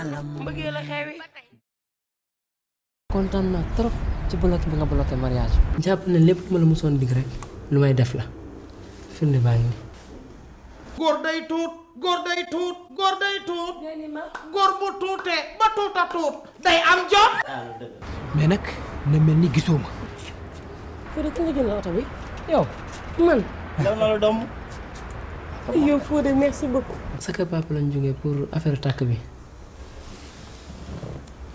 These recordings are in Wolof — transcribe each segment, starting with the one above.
ngalam mbëggee la xewi. kontaan naa trop ci bloqué bi nga bloqué mariage bi. jàpp ne lépp ma la mosoon dig rek lu may def la firnde baa ngi. góor day tuut góor day tuut góor day tuut góor bu tuutee ba tuuta tuut day am jot. mais nag na mel ni gisoo ma. Fodé ki nga jëndal oto bi yow man. daw na la doom. yow Fodé merci beaucoup. sa kër papa lañ jógee pour affaire tàkk bi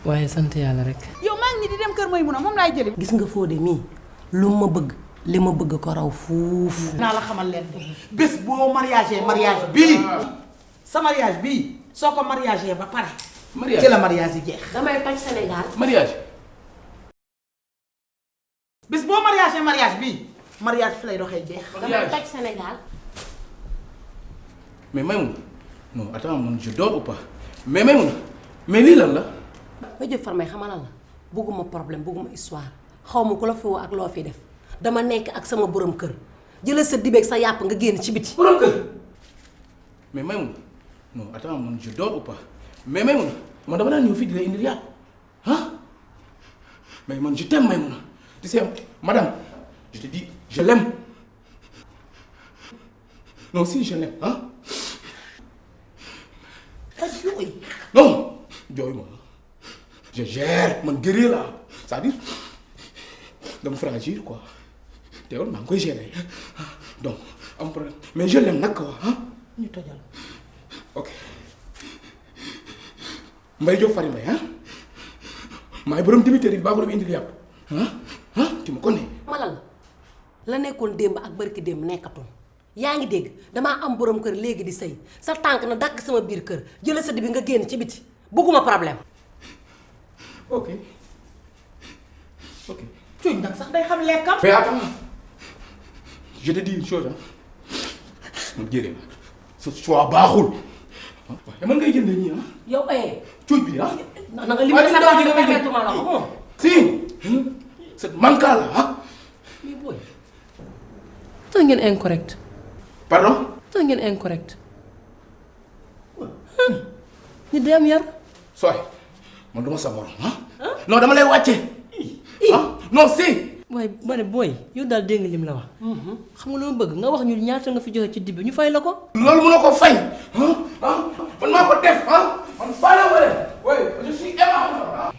waaye sant yàlla rek. yow maa ngi nii di dem kër Maymuna moom laay jëli. gis nga Fodé mii lu ma bëgg li ma bëgg ko raw fuuf. naa la xamal leen bés boo mariage bii sa mariage bii soo ko mariage ba pare. mariage ci la mariage yi jeex. damay toj Sénégal. mariage. bés boo mariage bii mariage fi lay doxee jeex. damay toj Sénégal. mais Maïmouna non attends man je dors ou pas mais Maïmouna mais lii lan la. ba jëf farmay xamalal la bëgguma problème bëgguma histoire xaw ma ku la fi woo ak loo fi def dama nekk ak sama borom kër jëlal sa dibeeg sa yàpp nga génn ci biti. borom kër mais Maïmouna non attends man je dors ou pas mais Maïmouna man dama daan ñëw fii di la indil yàpp ah mais man je t'aime Maïmouna tu sais madame je te dis je l'aime non si je l'aime ah. non jooy ma je gère man guerrier la c'est-à-dire dama fragile quoi teewul maa ngi koy gérer donc am problème mais je l'aime nag quoi ah. ñu tojal. ok Mbaye Diop Fary Mbaye ah maay borom dibiteri bi baa borom indil yàpp ah tu me connais. malal la nekkoon démb ak barki démb nekkatul yaa ngi dégg damaa am borom kër léegi di sëy sa tànk na dakk sama biir kër jëlal sa dibi nga génn ci biti bëgguma problème. ok ok. cuuj nag sax day xam lekkam. mais attends je te dis une chose ah man jëree la sa choix baaxul waaye man ngay jëndee ñii ah. yow cuuj bi ah. na nga limité sa bopp nga permetuma la ko. si c'est manquant là ah. mais booy. tax ngeen incorrect. pardon. tax ngeen incorrect. ñu day am yar. sooy man duma sa morom ah. non dama lay wàcce. ah non si. waaye ma ne booy yow daal dégg nga lim la wax. xam nga lu ma bëgg nga wax ñu ñaata nga fi joxe ci dib bi ñu fay la ko. loolu mën na ko fay man maa ko def man faale wala oui je suis aimable.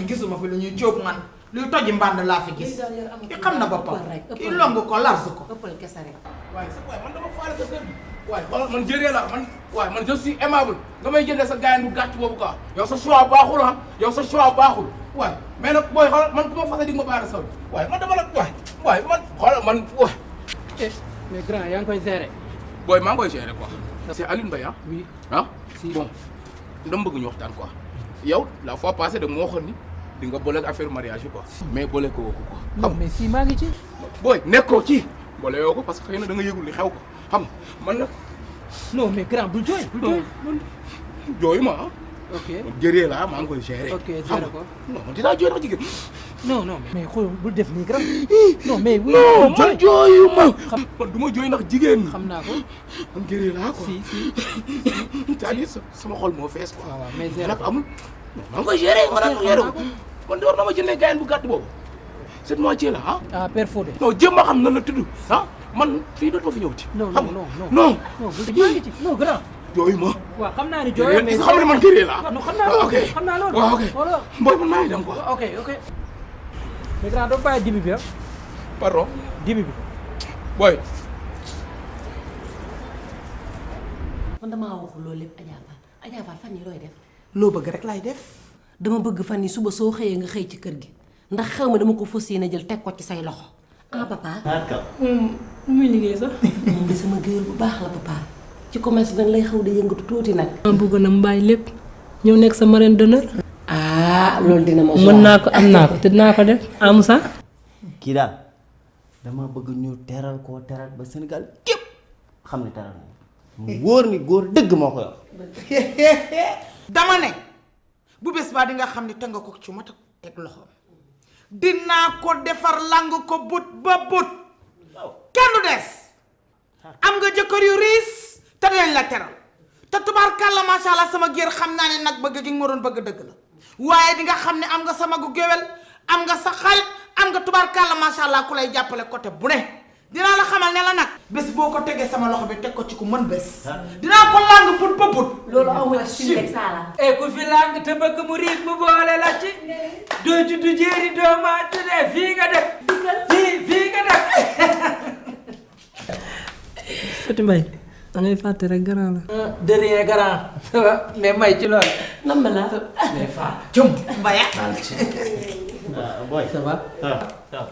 gisuma fi lu ñuy jóob man luy toji mbànd laa fi gis. ki xam na boppam ki longu ko larsu ko. ëppal kese rek. waaye sa waay man dama faale sa kër bi waaye xoolal man jëree la man je suis aimable nga may jëndee sa gaayan bu gàtt boobu quoi yow sa choix baaxul ah yow sa choix baaxul waaye mais nag booy xoolal man ku ma fase dig ma baara sol waaye man dama la waaye man xoolal man waay. mais grand yaa ngi koy gérer. booy maa ngi koy gérer quoi. c'est Alioune Mbaye ah. oui ah si bon dama bëgg ñu waxtaan quoi yow la fois passée da nga ma waxoon ni di nga boole ak affaire mariage yi quoi. mais boole ko woo ko quoi. non mais si maa ngi ci. booy nekkoo ci boole yoo ko parce que xëy na da nga yëgul li xew ko xam nga man nag. non mais grand bul jooy. bul jooy man jooyu ma ah. ok man jëree la maa ngi koy gérer. ok gérer ko non man dinaa jooy ndax jigéen. non non mais xool bul def nii grand. non mais oui non man jooyu ma. man du ma jooy ndax jigéen. xam naa ko. man jëree laa quoi. si c'est-à-dire sama xol moo fees quoi. waaw mais mais nag amul. maa ngi koy gérer ma naan gérer ko man de war na ma jëndee gaayan bu gàtt boobu. cette moitié là ah. ah père Fodé. non jëm ma xam nan la tudd ah man fii dootuma fi ñëwati. non xam non nga non non. non bul maa ngi ci non grand. jooyu ma. waaw xam naa ni jooyoo mais xam nga man gëree la non xam naa loolu ok xam naa loolu. waaw ok voilà booy man maa ngi dem quoi. ok ok. mais grand doo bàyyi dibi bi ah. pardon dibi bi. booy. man damaa waxul loolu lépp Adja Fall fan yii looy def. loo bëgg rek laay def. dama bëgg fan yi suba soo xëyee nga xëy ci kër gi ndax xew ma dama ko fas yéene jël teg ko ci say loxo ah papa. muy liggéey sax. moom de sama géwél bu baax la papa ci commerce bi lay xaw di yëngatu tuuti nag. ma bëggoon na mbaay lépp ñëw nekk sa marraine d'honneur. ah loolu dina ma. mën naa ko am naa ko te dinaa ko def am sax. kii daal dama bëgg ñu teral koo teral ba Sénégal képp xam ne teral na mu wóor ni góor dëgg moo ko yor. dama ne bu bés baa di nga xam ne te nga ko ci mata teg loxoom dinaa ko defar lang ko but ba but kenn du des am nga jëkkër yu riis te dinañ la teral te te tubaarkàlla macha allah sama géer xam naa ne nag bëgg gi nga ma doon bëgg dëgg la waaye di nga xam ne am nga sama gu géwél am nga sa xarit am nga tubaarkàlla macha allah ku lay jàppale côté bu ne dinaa la xamal ne la nag bés boo ko tegee sama loxo bi teg ko ci ku mën bés dinaa ko làng put ba put loolu amul ci rek saala e ku fi làng te bëgg mu riig mu boole la ci doo ci du jéeri doo maa tuddee fii nga def fii nga def Petit Mbaye da ngay fàtte rek grand la. de rien grand mais may ci loolu nam la mais fa cum mbaya boy ça va waaw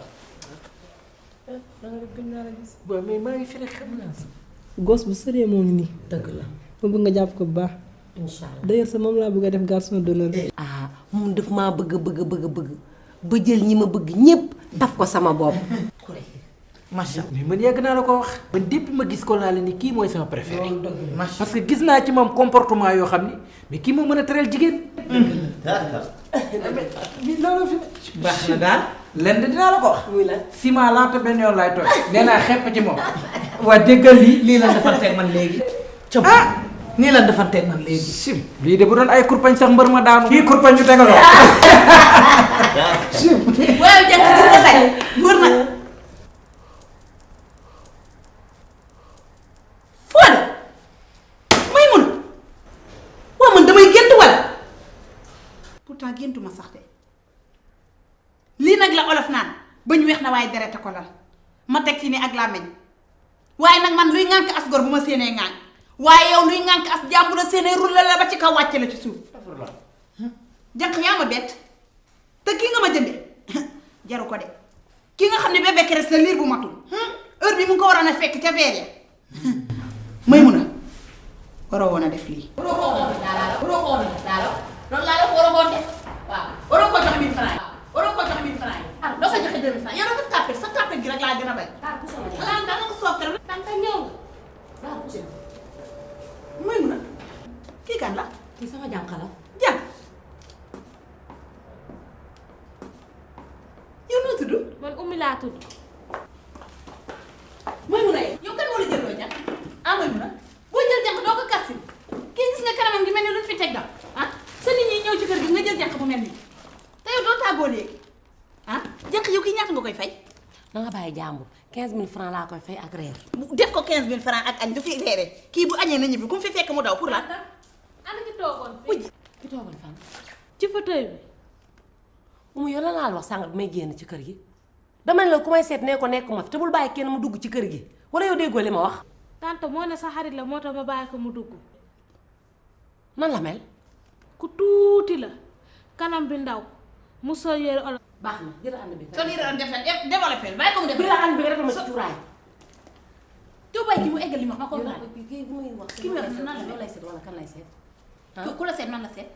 boy mais maa ngi fi rek xam naa sa gos bu sëree moo ngi nii. dëgg la ma bëgg nga jàpp ko bu baax. incha allah d'ailleurs sa moom laa bëgg a def garçon d'honneur. ah moom daf maa bëgg ba jël ñi ma bëgg ñépp taf ko sama bopp macha allah mais man yàgg naa la ko wax man depuis ma gis ko laa la ni kii mooy sama préféré parce que gis naa ci moom comportement yoo xam ni mais kii moo mën a tëral jigéen bi loolu fi baax na daal lenn dinaa la ko wax muy la ciment laata benn yoon laay tooy nee naa xepp ci moom waa déggal lii lan defanteeg man léegi ah nii lan defanteeg man léegi sim lii de bu doon ay kurpañ sax mbër ma daanu kii kurpañ ñu tegaloo sim waaye jëkk gis nga tey wër na Fodé may mun waaw man damay gént wala pourtant géntuma sax de lii nag la olof naan bañ weex na waaye derete ko lal ma teg ci ni ak làmmiñ waaye nag man luy ŋànk as gor bu ma séenee ŋànk waaye yow luy ŋànk as jàmbur la séenee rulle la ba ci kaw wàcce la ci suuf jànq yaa ma bett te kii nga ma jënde jaru ko de ki nga xam ne bébé keres la liir bu matul heure bi mu ngi ko waroon a fekk ca veer ya may mun a waroo woon a def lii waroo ko woon daal loolu laa la waroo woon def waaw waroo ko jox 1000 francs waroo ko jox 1000 francs ah doo ko joxe 2000 francs yow dafa tàppet sa tàppet gi rek laa gën a bay da nga ko soof rek tànka ñëw may mun a kii kan la kii sama jànq la jàng yow noo tudd man Oumy laa tudd. may mun a yow kan moo la jël loo jàng ah may mun a boo jël jàng doo ko kasi kii gis nga kanamam gi mel ni luñ fi teg dam ah sa nit ñi ñëw ci kër gi nga jël jàng bu mel nii te yow doo tàggoo léegi ah jàng yow kii ñaata nga koy fay na nga bàyyi jàmbur 15000 francs laa koy fay ak reer def ko 15000 francs ak añ du fi reere kii bu añee na ñibbi ku mu fi fekk mu daw pour la ana ki toogoon fii ki toogal fan ci fauteuil bi. Umu yow la laa la wax sànq bi may génn ci kër gi dama ne la ku may seet nee ko nekk ma fi te bul bàyyi kenn mu dugg ci kër gi wala yow déggoo li ma wax tante moo ne sa xarit la moo tax ma bàyyi ko mu dugg. nan la mel ku tuuti la kanam bi ndaw mu sol yére olof. baax na jël ànd bi kon yéen def développé bàyyi ko mu def bi la ànd bi nga defal ma ci cuuraay te bàyyi ki mu eggal li ma wax ma ko kii bu muy wax ki muy wax nan la yow lay seet wala kan lay seet ku la seet man la seet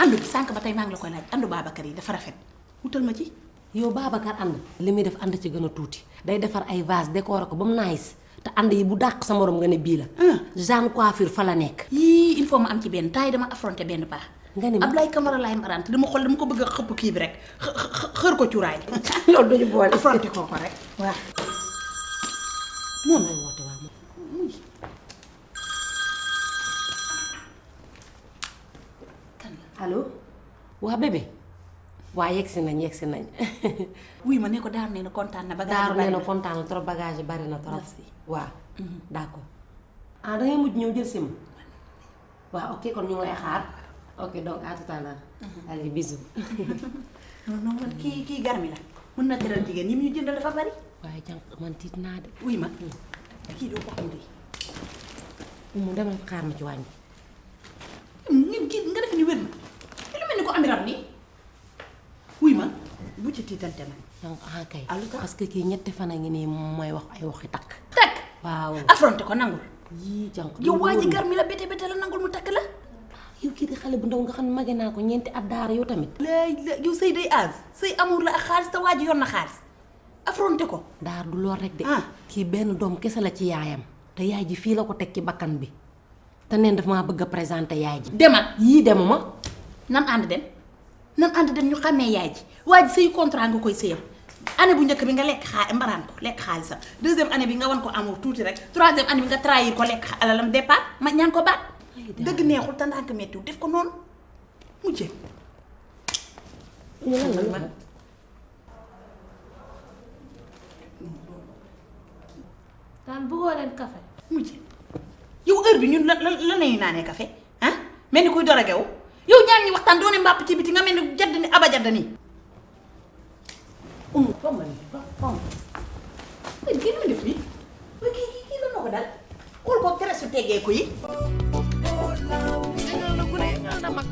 ànd bi sànq ba tey maa ngi la koy laaj àndu Babacar yi dafa rafet wutal ma ci yow Babacar ànd li muy def ànd ci gën a tuuti day defar ay vase décoré ko ba mu nice te ànd yi bu dàq sa morom nga ne bii la Jeanne coiffure fa la nekk yii il faut ma am ci benn temps yi dama affronté benn paa nga ni ma Ablaye Camara laay marante dama xool dama ko bëgg a xëpp kii bi rek xër ko cuuraay loolu duñu boole affronté ko rek waaw moom lay woote waa moom allo waa bébé waa yegsi nañ wuy ma ne ko daaru nee na kontaan na bagage daaru bari nee na na kontaan na trop bagage yi bari na trop Merci. waaw d'accord ah da ngay mujj ñëw jël si ma waaw ok kon ñu ngi lay xaar ok donc à tout à l'heure allez bisous non non man kii garmi la mën na teral jigéen ñi mu ñu jëndal dafa bari waaye jànq man tiit naa de wuy ma kii doo ko xam de mu demal xaar ma ci wàññi nit kii nga def ni wér na te lu mel ni ko am rab nii wuy ma bu ci tiitante man donc ah kay Ah, lu tax? parce que kii ñetti fan a ngi nii mooy wax ay waxi takk takk waaw affronté ko nangul yii jànq yow waa ji garmi la bete bete la nangul mu takk la yow kii di xale bu ndaw nga xam ne mage naa ko ñeenti at daara yow tamit yow sëy day aas sëy amour la ak xaalis te waa ji yor na xaalis affronté ko daar du lool rek de Ah. kii benn doom kese la ci yaayam te yaay ji fii la ko teg ci bakkan bi te neen daf maa bëgg a présenter yaay ji demal yii demuma nan ànd dem ñu xàmmee yaay ji waa ji sëy contrat nga koy sëyam année bu njëkk bi nga lekk mbaraan ko lekk xaalisam deuxième année bi nga wan ko amour tuuti rek troisième année bi nga trahir ko lekk alalam départ ma ñaan ko baat dëgg neexul te ndànk mettiwul def ko noonu mujjee daan bëggoo leen café mujjee yow heure bi ñun la lañuy naanee café ah mel ni kuy dora gew yow ñaan ñi waxtaan doone mbàpp ci biti nga mel ni jadd ni aba jadd nii kii lu def nii kii la moo ko dal xool ko tere su teggee ko yi ñal na gune ñal na mag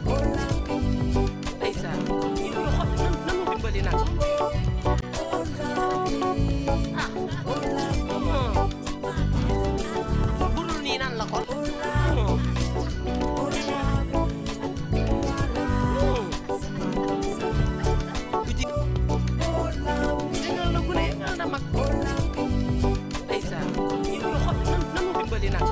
ndeysaan ñu xool nanu dimbali nag budul nii nan la ko ñal na gune ñal na mag ndeysaan ñu xool nanu dimbali nag